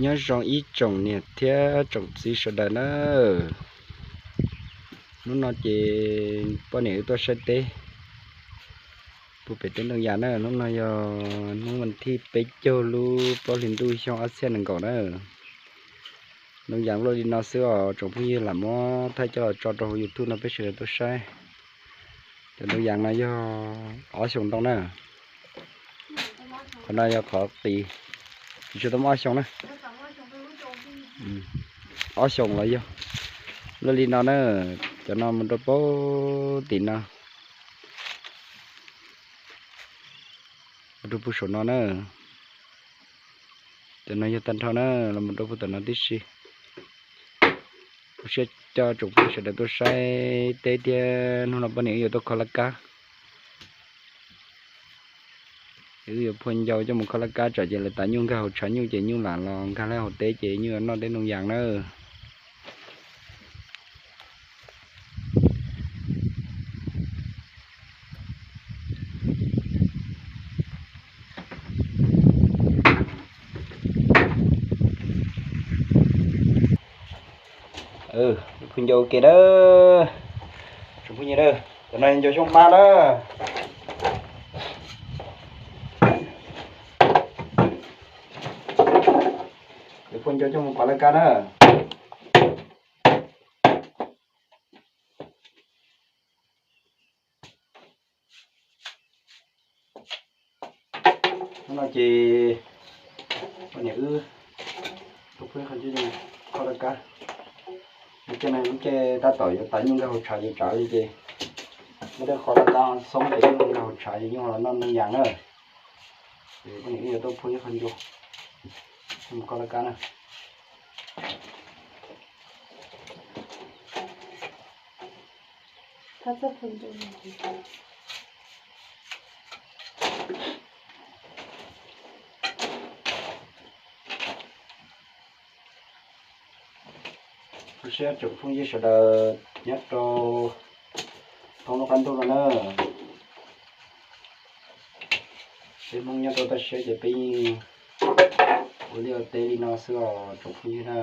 Nyob zoo ib tsoom niam thiab tsoom txiv sawv daws na. Hnub no ces poj niam wb tuaj saib teb puag pem teb Ntoo Yas na. Hnub no yog hnub vas thib peb caug lub plaub hlis ntuj xyoo ob txhiab nees nkaum na. Ntoo Yas luaj li no xwb os tsoom phooj ywg, lam muab thaij coj los tso rau hauv YouTube no peb sawv daws tuaj saib. Cov Ntoo Yas no yog ob xyoos ntau na. Qhov no yog qhov qis, tsis tau muaj ob xyoos na. Ob xyoos los yog luaj li no na. Cov no mus rau puag tim no, mus rau puag saum no na. Cov no yog tag nrho na, los mus rau puag tom no tib si. Kuv siab coj tsoom phooj ywg sawv daws tuaj saib teb thiab. Hnub no poj niam wb yuav tuaj kho laj kab. Wb yuav phua ncau coj mus kho laj kab tsam ces lawv tas nyuj nkag hauv tshav nyuj ces nyuj lam los nkag lawm hauv teb ces nyuj yuav noj teb Ntoo Yas na. Phua ncau ua ke na, tsoom phooj ywg na. Cov no ncau xyoob mab na. Yuav phua ncau coj mus pov laj kab na. Hnub no ces poj niam wb tuaj pub ib qho ncauj kho laj kab. Lub caij no lub caij tab tom yuav tas nyuj nkag hauv tshav ces tsam li ces muab tej qho laj kab xoob ces nyuj nkag hauv tshav ces nyuj los noj Ntoo Yas na. Ces poj niam wb yuav tuaj pub ib qho ncauj mus kho laj kab na. Kuv siab tsoom phooj ywg sawv daws nyob rau thoob lub qab ntuj no na. Peb Hmoob nyob rau toj siab ces peb yeej ua liaj ua teb li no xwb os tsoom phooj ywg na.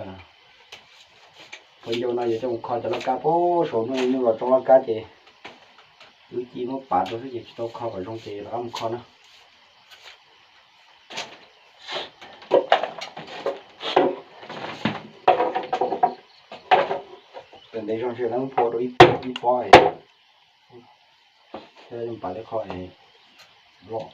Phua ncau no yuav coj mus kho cov laj kab puag saum no, nyuj los tsoo laj kab ces wb cia muab pav rau xwb ces tsis tau kho kom zoo ces rov qab mus kho na. Kom ntev zog ntshe lawv phua rau ib pob, ib pob es thiaj li pav li qho es loj.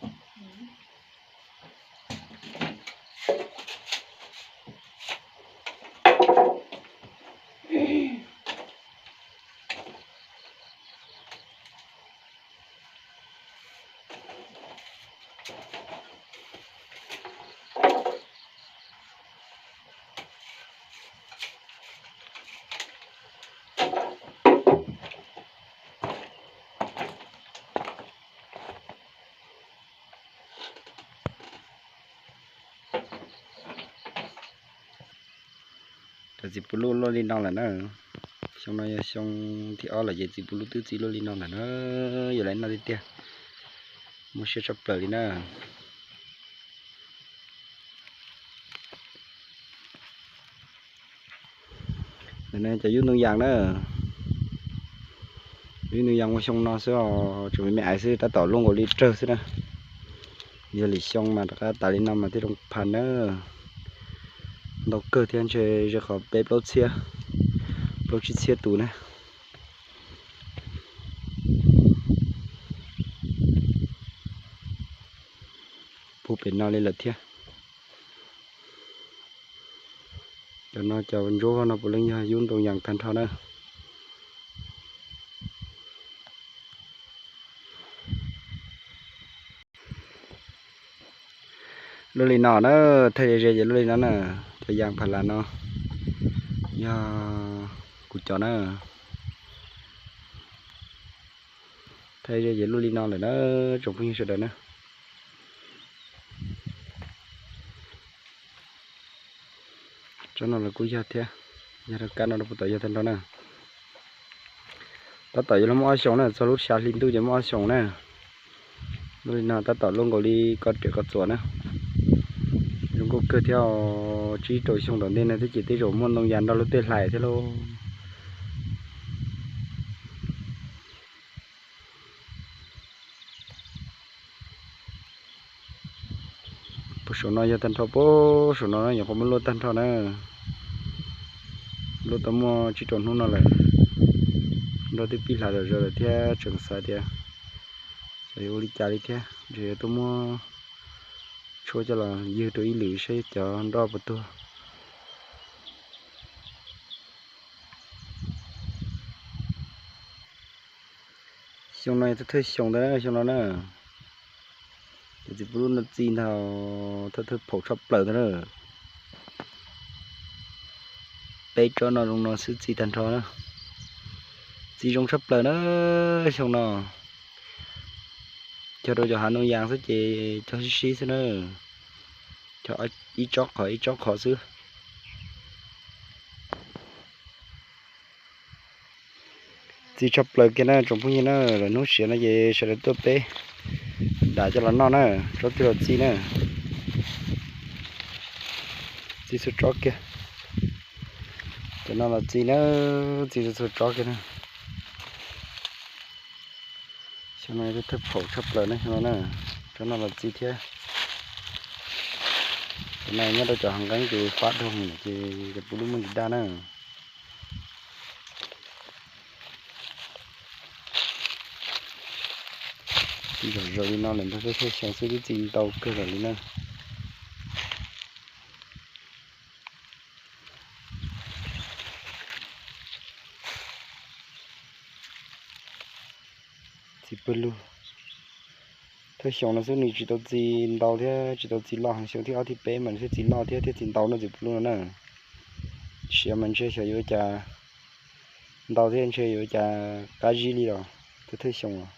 Cov txiv puv luj luaj li no lawm na. Xyoo no yog xyoo thib ob lawm ces txiv puv luj twb txi luaj li no lawm na. Yuav lawv noj tiag tiag, muaj siab tshaj plaws li na. Ntawm no cov yub Ntoo Yas na. Yub Ntoo Yas ua xyoo no xwb os, tseem me me aiv xwb, tab tom luaj nkaus li rawg xwb na. Yog lwm xyoo mas rov qab tas li no mas thiaj zoo phaj na. Ntau kawg thiab, ntshe ze qhov peb plaub txhiab, plaub tsib txhiab tus na. Puag pem no li lawm thiab. Cov no cov ntsuab vog no puav leej yog yub Ntoo Yas tag nrho na. Luaj li no na, thaij ze ze ces luaj li no na. Cov yas pha las no yog kuv cov na. Thaij ze ces luaj li no lawm na, tsoom phooj ywg sawv daws na. Tsob no los kuj yog thiab, yog rau kab no rau puag tom yog tag nrho na. Tab tom yuav luag muaj ob xyoos na, txog lub xya hli ntuj ces muaj ob xyoos na. Luaj li no tab tom luaj nkaus li koj riam koj txuas na. Zoo Kawg thiab, tsib rau xyoo tom ntej no thiab ces tej zaum muaj ntoo yas nrog lub tej hlais thiab lauj. Puag saum no yog tag nrho, puag saum no nyuam qhuav muab luaj tag nrho na. Luaj tau muaj tsib rau hnub no lawm, nrog tej pij hlav zom zaws lawm thiab tseem xav tias xyov yuav ua li cas li thiab, ntshe yuav tuaj muab tshuab coj los ywg rau ib lwm saib cov nroj puas tuag. Xyoo no yog thawj xyoo ntag xyoo no na. Cov txiv pub lub no txi ntag, thawj thawj phaum tshaj plaws ntag na. Peb tsob no zoo no xwb txi tag nrho na. Txi zoo tshaj plaws na xyoo no. Cog rau cov hav ntoo yas xwb ces cog sib sib xwb na. Cog ib tsob qhov ib tsob qhov xwb. Txi tshaj plaws kiag na tsoom phooj ywg na, lawv hnub siav no ces sawv daws tuaj peb dam coj los noj na, tsob twg los txi na. Txi txhua tsob kiag. Cov no los txi na, txi txhua tsob kiag na. Xyoo no thawj phaum tshaj plaws na xyoo no na, tsob no los txi thiab. Cov no nyob rau cov hav nqeeb ces fab dhau ces cov pub lub muaj ntsis daj na. Txi zom zaws li no lawm ntag, peb thawj xyoo xwb twb txi ntau kawg lawm li na. Txi pawg lug. Thawj xyoo no xwb nws tsis tau txi ntau thiab tsis tau txi loj heev, xyoo thib ob thib peb mas nws thiaj txi loj thiab thiaj txi ntau no txiv pw lub no na. Siav mas ntshe xyov yuav cas ntau thiab ntshe yuav cas qab zib li los thawj thawj xyoo los.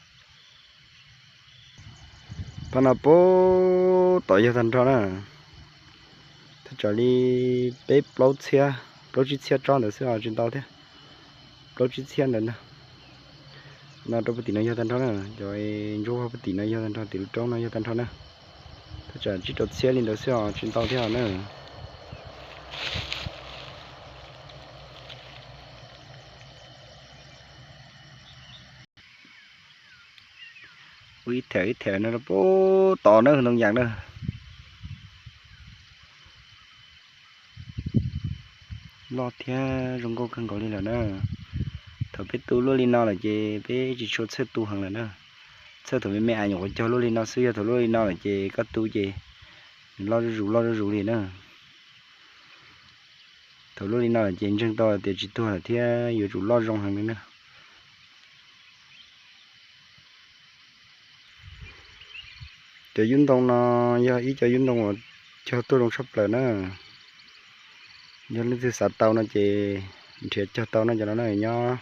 Pab no puag tom yog tag nrho na. Thaj tsam li peb plaub txhiab, plaub tsib txhiab tsob ntawd xwb os, tsis ntau thiab. Plaub tsib txhiab ntawd na. No rau puag tim no yog tag nrho na, cov ntsuab puag tim no yog tag nrho, tim lub roob no yog tag nrho na. Thaj tsam tsib rau txhiab li ntawd xwb os, tsis ntau thiab os na. Ua ib them ib them no puag tod na ntoo yas na. Loj thiab zoo nkauj kawg nkaus li lawm na. Thaum peb tu luaj li no lawm ces peb tsis tshua txhawj tu heev lawm na. Txhawj thaum me me es nyuam qhuav cog luaj li no xwb, yog thaum luaj li no lawm ces koj tu ces nws loj zuj zus loj zuj zus li na. Thaum luaj li no lawm ces ntseeg tau tias tsis tuag lawm thiab yuav tsum loj zoo heev li na. Cov yub ntoo no yog ib co yub ntoo uas cog tuaj zoo tshaj plaws na. Yog leej twg xav tau no ces nrhiav cog tau no, cov no na nyob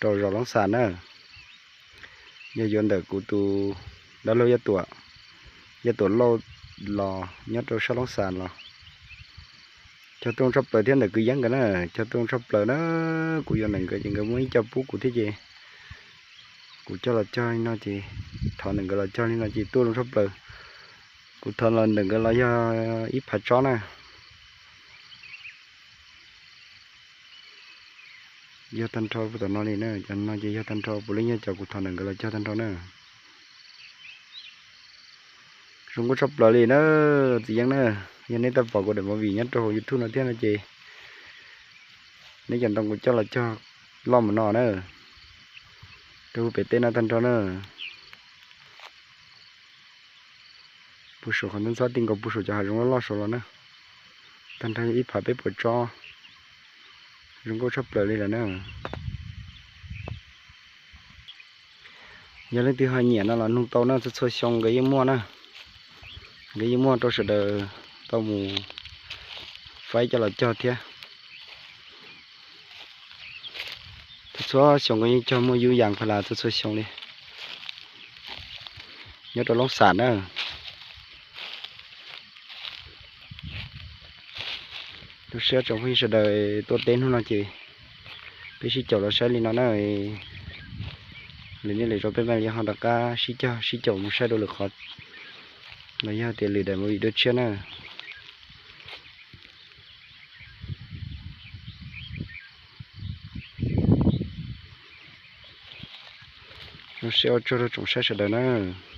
rau zos Loob Xas na. Yog yuav ntawm kuv tus dab laug Yaj Tuam, Yaj Tuam Lauj los nyob rau sab Loob Xas los. Cog tuaj zoo tshaj plaws thiab ntawm kwv Yeeb nkawd na, cog tuaj zoo tshaj plaws na. Kuv yuav ntawm nkawd ces nkawd muaj ib co pub kuv thiab ces kuv coj los cog li no ces thov ntawm nkawd los cog li no ces tuaj zoo tshaj plaws. Kuv thov los ntawm nkawd los yog ib phav tsob na. Yog tag nrho puag tom no li na, cov no ces yog tag nrho puav leej yog cov kuv thov ntawm nkawd los cog tag nrho na. Zoo nkauj tshaj plaws li na, txiv Yeeb na. Yog neb tau pom kuv daim movie nyob rau hauv YouTube no thiab no ces neb cov ntoo kuv coj los cog loj mus no na, rau pem teb no tag nrho na. Puag saum qhov ntxhab ti nkaus puag saum cov hav zoov loj loj saud los na, tag nrho yog ib phav peb puas tsob. Zoo nkauj tshaj plaws li lawm na. Yog leej twg ho nyiam no los nug tau na, txhua txhua xyoo nkawd yeej muaj na. Nkawd yeej muaj rau sawv daws tau mus faib coj los cog thiab. Txhua txhua xyoo nkawd yeej cog muaj yub yas pha las txhua txhua xyoo li. Nyob rau Loob Xas na. Zoo siab tsoom phooj ywg sawv daws tuaj teb hnub no ces peb sib caum los saib li no na. Lwm niaj lwm zaus peb mam li ho rov qab sib cog sib caum mus saib dua lwm qhov los yog tias lwm daim movie dua tshiab na. Zoo siab ua tsaug rau tsoom saib sawv daws nawb.